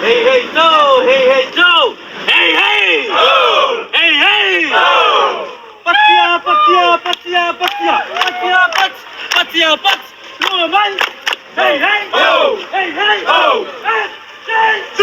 Hey, hey, no! Hey, hey, no! Hey, hey! Oh! Hey, hey! Oh! Patia, patia, patia, patia, patia, pat, patia, pat, Luaman! Hey, hey! Oh! Hey, hey! Oh! Hey, hey!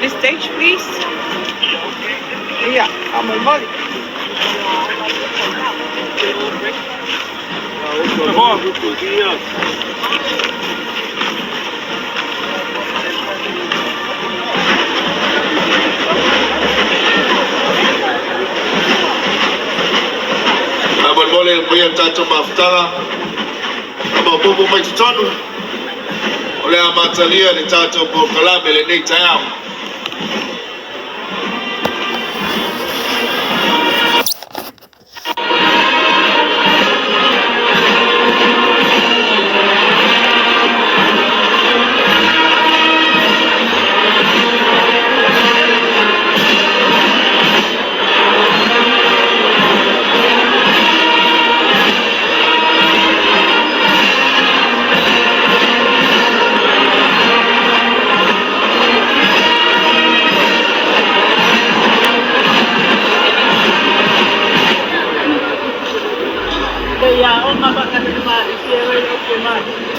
The stage, please. Yeah, I'm on Molly. Faamolemole le paia o le tatou mafutaga, faamaopoopo mai totonu, o le a amatalia le tatou polokalame i lenei taeao.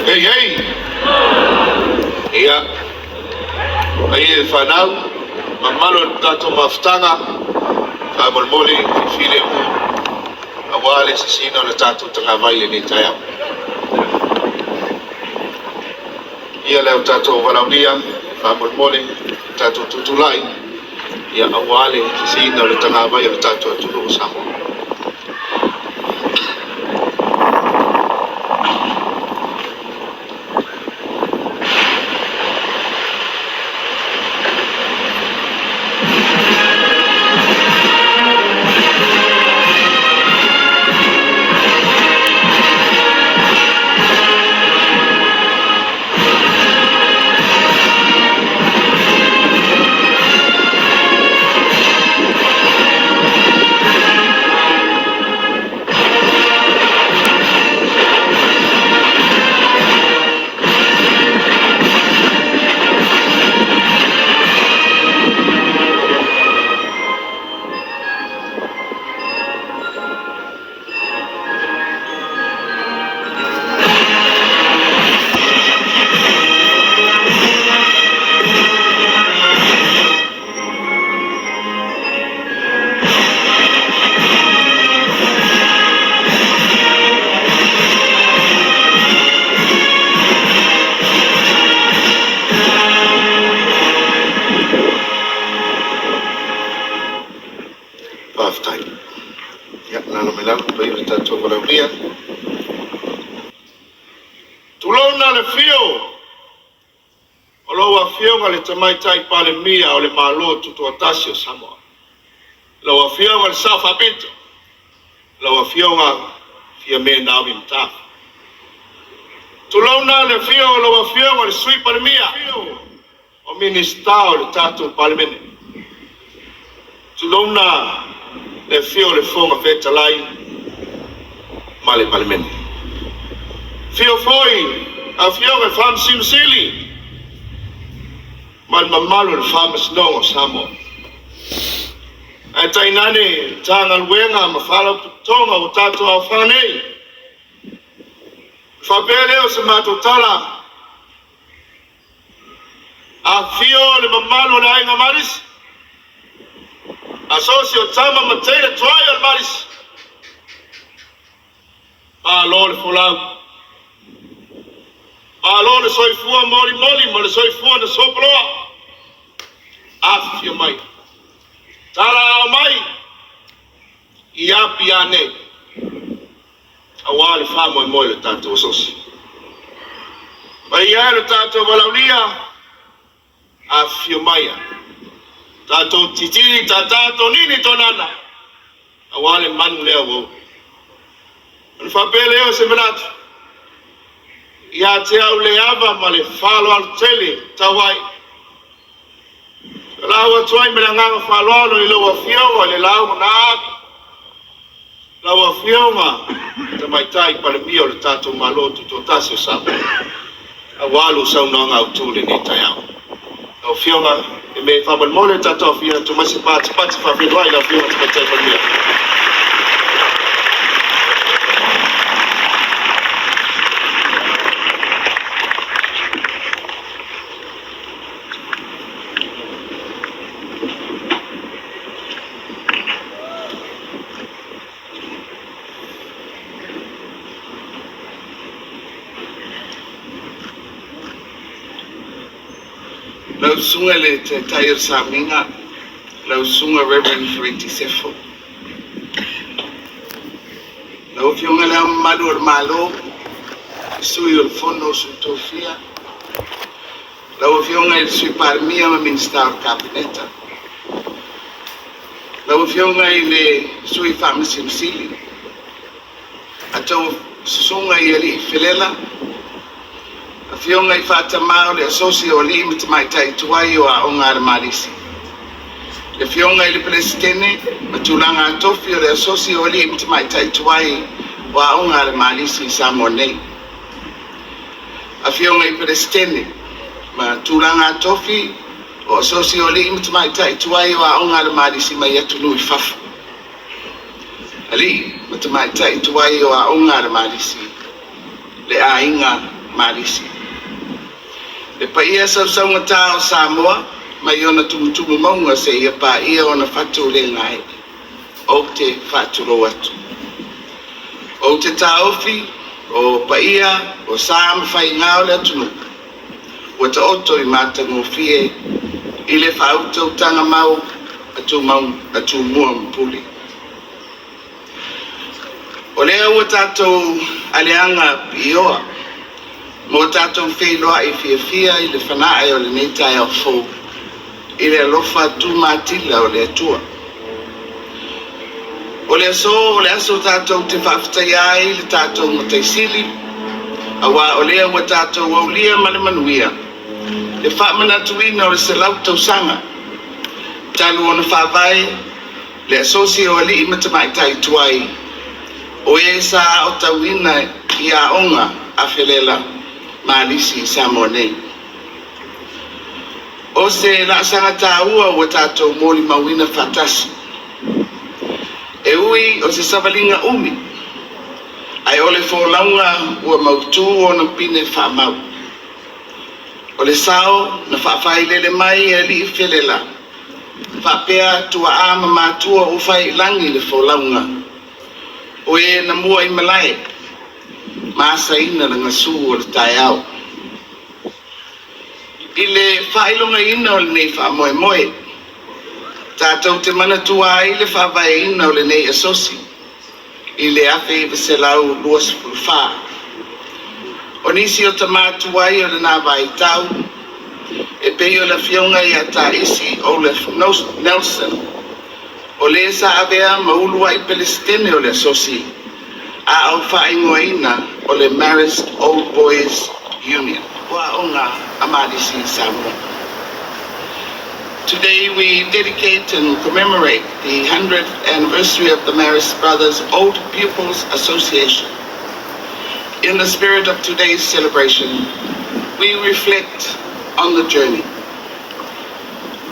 Hei hei! Ia, paia i le fanau, mamalu o le tatou mafutaga, faamolemole filemu aua le sisiina o le tatou tagavai i lenei taeao. Ia le tatou valaaulia, faamolemole, tatou tutulai, ia aua le sisiina o le tagavai o le tatou atunuu o Samoa. Faafetai. Ia, lalo mai lalo, paia o le tatou valaaulia. Tulouna le afio o lau Afioga i le Tamaitai Palemia o le Malo Tutoatasi o Samoa. Lau Afioga i le Sao Faapito, lau Afioga Fiame Naomi Mataafa. Tulouna le afio o lau Afioga i le Sui Palemia, o Minisita o le tatou Palemene. Tulouna le afio o le Fofoga Fetalai ma le Palemene. Afio foi Afioga i Faamasino Sili ma le mamalu o le Faamasinoga o Samoa. Ae tainane Matagaluega ma Faalapotopotoga ua tatou aofaga nei. Faapea lea o se matou tala, afio le mamalu o le Aiga Marisi, asosi o Tama ma Teila tuai o le Marisi, malo le folau, malo le soifua molimoli ma le soifua na sopoloa, afifio mai, tala ao mai, i Apia nei. Auā le faamoemoe o le tatou asosi. Paia e lo tatou valaaulia, afifio maia, tatou titi tata tonini tonana, auā le manu lea ua ulu. Ona faapea lea o se manatu, ia te au le ava ma le faaaloalo tele tau ai. E lau atu ai ma le agaga faaaloalo i lau Afioga i le Laau na Aabi, lau Afioga Tamaitai Palemia o le tatou Malo Tutoatasi o Samoa, aua lou saunoaga autu i lenei taeao. Lau Afioga, e me faamolemole tatou afio atu mai se patipati faafeiloai i lau Afioga Tamaitai Palemia. Lau Susuga i le Taitai o le Samiga, lau Susuga Reverend Fereti Sefo. Lau Afioga i Le Ao Mamalu o le Malo, le Sui o le Fono a Sui Tofia, lau Afioga i le Sui Palemia ma Minisita o le Kapeneta, lau Afioga i le Sui Faamasino Sili, a outou susuga i alii felela, afioga i faatama o le Asosi o Alii ma Tamaitai Tuai o Aoga a le Malisi, le Afioga i le Peresetene ma tulaga tofi o le Asosi o Alii ma Tamaitai Tuai o Aoga a le Malisi i Samoa nei. Afioga i Peresetene ma tulaga tofi o Asosi o Alii ma Tamaitai Tuai o Aoga a le Malisi mai atunuu i fafo. Alii ma Tamaitai Tuai o Aoga a le Malisi, le Aiga Malisi. Le paia sausaugata o Samoa mai ona tumutumu mauga seia paia ona fatu le gaee. Ou te faatulou atu. Ou te taofi o paia o sa ma faiga o le atunuu ua taoto i matagofie i le faautautaga mau a Tumua ma Pule. O lea ua tatou aleaga piioa ma o tatou feiloai fiafia i le fanae o lenei taeao fou i le alofa tumatila o le Atua. O le aso o le aso tatou te faafetaia ai le tatou Matai Sili, auā o lea ua tatou aulia ma le manuia le faamanatuina o le 100 tausaga talu ona faavae le Asosi o Alii ma Tamaitai Tuai o e sa aotauina i aoga a felela Malisi i Samoa nei. O se laasaga taua ua tatou molimauina faatasi. E ui o se savaliga umi, ae o le folauga ua mautū ona pine faamau. O le sao na faafailele mai e alii felela, faapea tuaa ma matua ua faiilagi le folauga, o e na mua i malae, ma asaina le gasū o le taeao. I le faailogaina o lenei faamoemoe, tatou te manatua ai le faavaeina o lenei asosi i le 1924. O nisi o tamā tuai o lena vaitau, e pei o le Afioga ia Taisi Olaf Nelson, o le sa avea ma uluai Peresetene o le Asosi, a o faaigoaina o le Marist Old Boys Union. O Aoga a Malisi i Samoa. Today we dedicate and commemorate the 100th anniversary of the Marist Brothers Old Pupils Association. In the spirit of today's celebration, we reflect on the journey.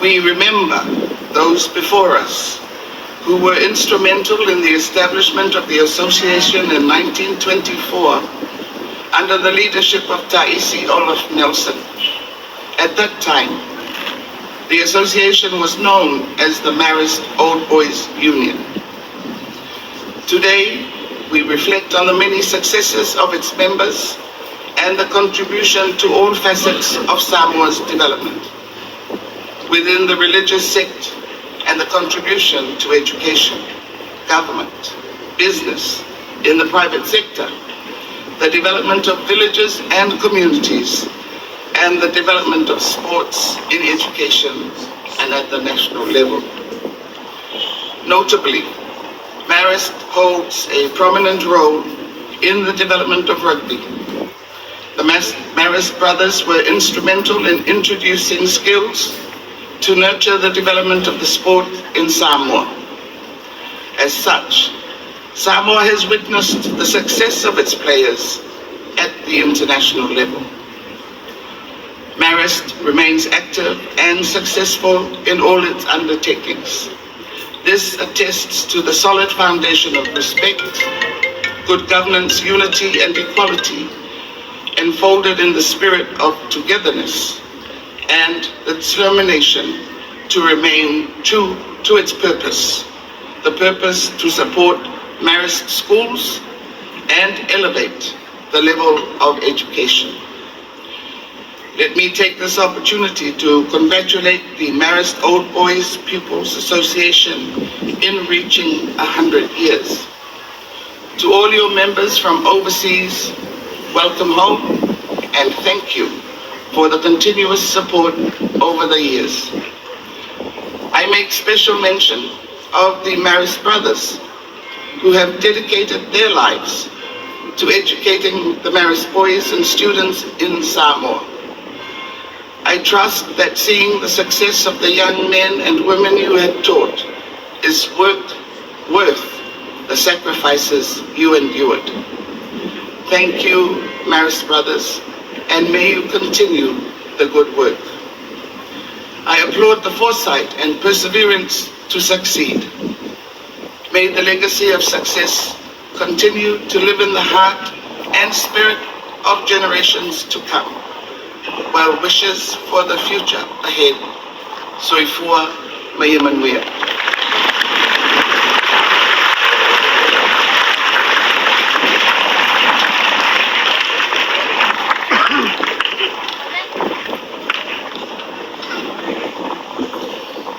We remember those before us who were instrumental in the establishment of the association in 1924 under the leadership of Taisi Olaf Nelson. At that time, the association was known as the Marist Old Boys Union. Today, we reflect on the many successes of its members and the contribution to all facets of Samoa's development within the religious sect and the contribution to education, government, business, In the private sector, the development of villages and communities, and the development of sports in education and at the national level. Notably, Marist holds a prominent role in the development of rugby. The Marist brothers were instrumental in introducing skills to nurture the development of the sport in Samoa. As such, Samoa has witnessed the success of its players at the international level. Marist remains active and successful in all its undertakings. This attests to the solid foundation of respect, good governance, unity, and equality enfolded in the spirit of togetherness and the determination to remain true to its purpose, the purpose to support Marist schools and elevate the level of education. Let me take this opportunity to congratulate the Marist Old Boys Pupils Association in reaching 100 years. To all your members from overseas, welcome home and thank you for the continuous support over the years. I make special mention of the Marist brothers who have dedicated their lives to educating the Marist boys and students in Samoa. I trust that seeing the success of the young men and women you have taught is worth the sacrifices you endured. Thank you, Marist brothers, and may you continue the good work. I applaud the foresight and perseverance to succeed. May the legacy of success continue to live in the heart and spirit of generations to come. Well wishes for the future ahead. Soifua ma ia manuia.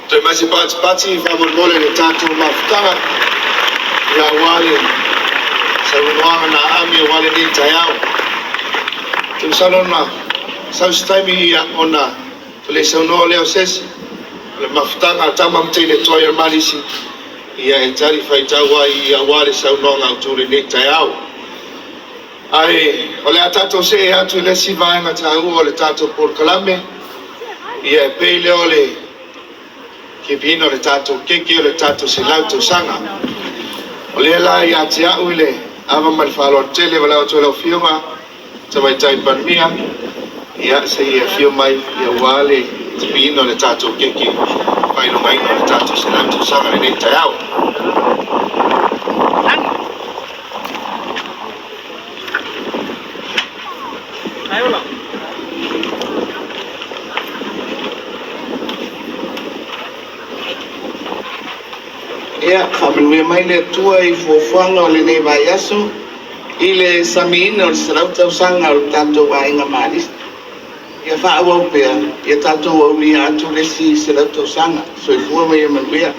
Toe mai se patipati faamolemole le tatou mafutaga ia aua le saunoaga na aami aua lenei taeao. Ou te masalo na sau se taimi ia ona toe le saunoa lea o se isi. O le mafutaga a Tama ma Teine Tuai o le Malisi ia e tali faitau ai ia aua le saunoaga autu i lenei taeao. Ae o le a tatou see atu i le isi vaega taua o le tatou polokalame, ia e pei lea o le kipiina o le tatou keke o le tatou 100 tausaga. O lea la ia te au i le ava ma le faaaloalo tele e valaau atu ai lau Afioga Tamaitai Palemia, ia se i e afio mai ia aua le tipiina o le tatou keke faailogaina o le tatou 100 tausaga i lenei taeao. Ia, faamanuia mai le Atua i fuafuaga o lenei vaiaso i le samiina o le 100 tausaga o le tatou aiga Malisi. Ia faaauau pea, ia tatou aulia atu le isi 100 tausaga. Soifua ma ia manuia.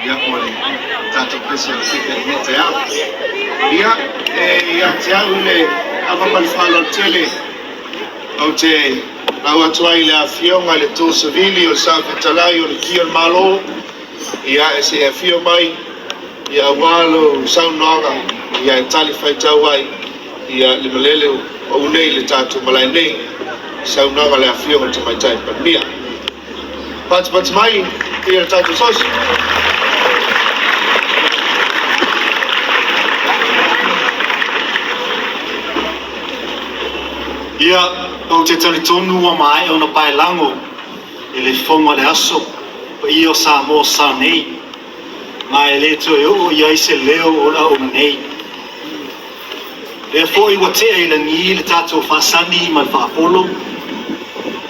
Ia, mo le tatou pese o le keke i lenei taeao. Ia, e ia te au le ava ma le faaaloalo tele, ou te lau atu ai i le Afioga i le Too Savili o le Sa Fetalai o le Ki o le Malo, ia, e se i afio mai, ia, aua lou saunoaga, ia, e tali faitau ai, ia, le malele ua uu nei i le tatou malae nei, saunoaga a le Afioga i le Tamaitai Palemia. Patipati mai ia le tatou sosi. Ia, Ou te talitonu ua maea ona paelago e le fofoga o le aso paia o Samoa o sa nei, ma e le toe oo i ai se leo o le auauna nei. Lea foi ua tea i lagi le tatou faasani ma le faapolo,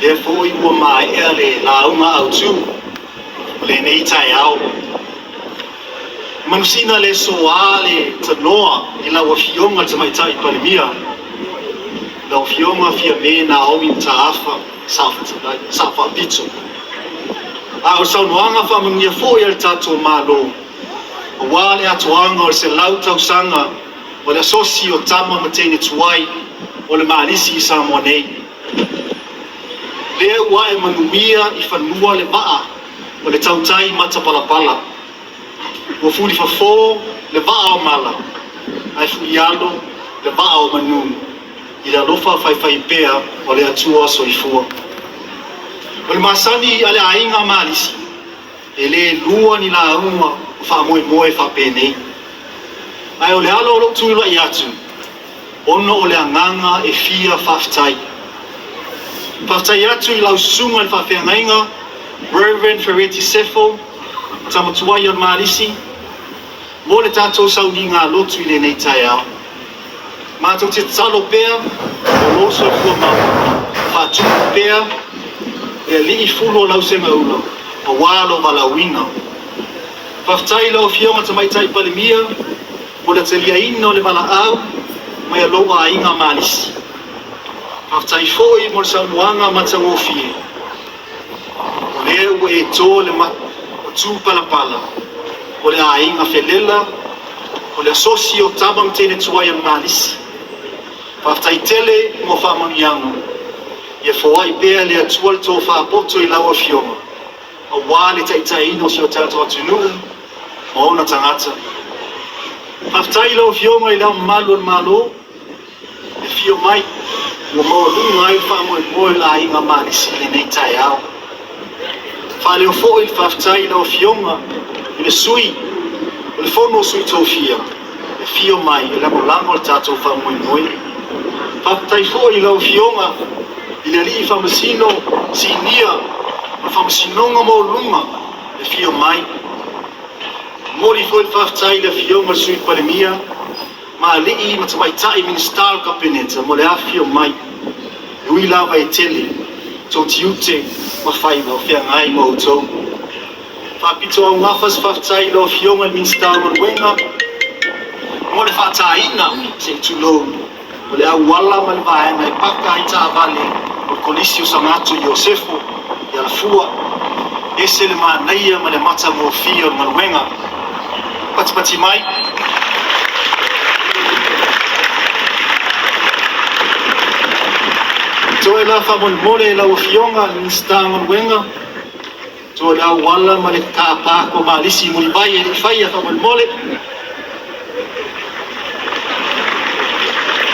lea foi ua maea le lauga autu o lenei taeao. Manusina le soa le tanoa i lau Afioga i le Tamaitai Palemia, lau Afioga Fiame Naomi Mataafa Sao Faapito. A o le saunoaga faamanuia foi a le tatou Malo aua le atoaga o le 100 tausaga o le Asosi o Tama ma Teine Tuai o le Malisi i Samoa nei. Lea ua ae manuia i fanua le vaa o le tautai matapalapala. Ua fulifafo le vaa o mala, ae fulialo le vaa o manu i le alofa faifaipea o le Atua Soifua. O le masani a le aiga Malisi, e le lua ni lauga o faamoemoe faapenei. Ae o le ala o lou tulai atu, ona o le agaga e fia faafetai. Faafetai atu i lau susuga i le faafeagaiga Rev. Fereti Sefo, tama tuai o le Malisi, mo le tatou sauniga lotu i lenei taeao. Matou te tatalo pea o lou soifua mau, faatupu pea le alii fulu o lau segaula aua lou valaauina. Faafetai i lau Afioga Tamaitai Palemia mo le taliaina o le valaau mai a lou aiga Malisi. Faafetai foi mo le saunoaga matagofie. O lea ua e to le matupalapala o le aiga felela o le asosi o tama ma teine tuai o le Malisi. Faafetai tele mo faamanuiaga. Ia foai pea le Atua le tofa poto i lau Afioga aua le taitaiina o si o tatou atunuu ma ona tagata. Faafetai i lau Afioga i Le Ao Mamalu o le Malo e afio mai ua maualuga ai le faamoemoe o le aiga Malisi i lenei taeao. Faaleo foi le faafetai i lau Afioga i le Sui o le Fono o Sui Tofia e afio mai e lagolago le tatou faamoemoe. Faafetai foi i lau Afioga i le Alii Faamasino Sinia o le Faamasinoga Maualuluga e afio mai. Momoli foi le faafetai i le Afioga i le Sui Palemia ma alii ma tamaitai Minisita o le Kapeneta mo le afifio mai, e ui lava e tele tou tiute ma faiva o feagai ma outou. Faapito augafa se faafetai i lau Afioga i le Minisita o Galuega mo le faataina, se i tulou, o le auala ma le vaega e paka ai taavale o le Kolisi o Sagato Iosefo i Alafua. Ese le manaia ma le matagofie o le galuega. Patipati mai. Toe la faamolemole i lau Afioga i le Minisita o Galuega, toe le auala ma le car park o Malisi i Mulivai e le i faia faamolemole.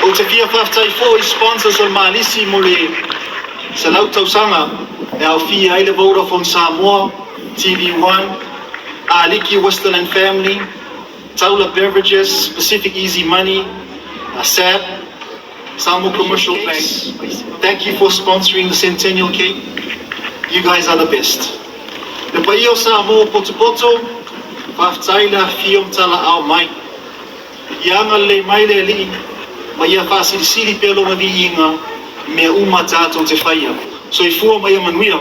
Ou te fia faafetai foi i sponsors o le Malisi mo le 100 tausaga e aofia ai le Vodafone Samoa, TV One, Aliki Western and Family, Taula Beverages, Pacific Easy Money, SAP, Samoa Commercial Bank. Thank you for sponsoring the Centennial Cake. You guys are the best. Le paia o Samoa potopoto, faafetai le afifio ma talaau mai. Ia agalelei mai le Alii ma ia faasilisili pea lona viiga i mea uma tatou te faia. Soifua ma ia manuia.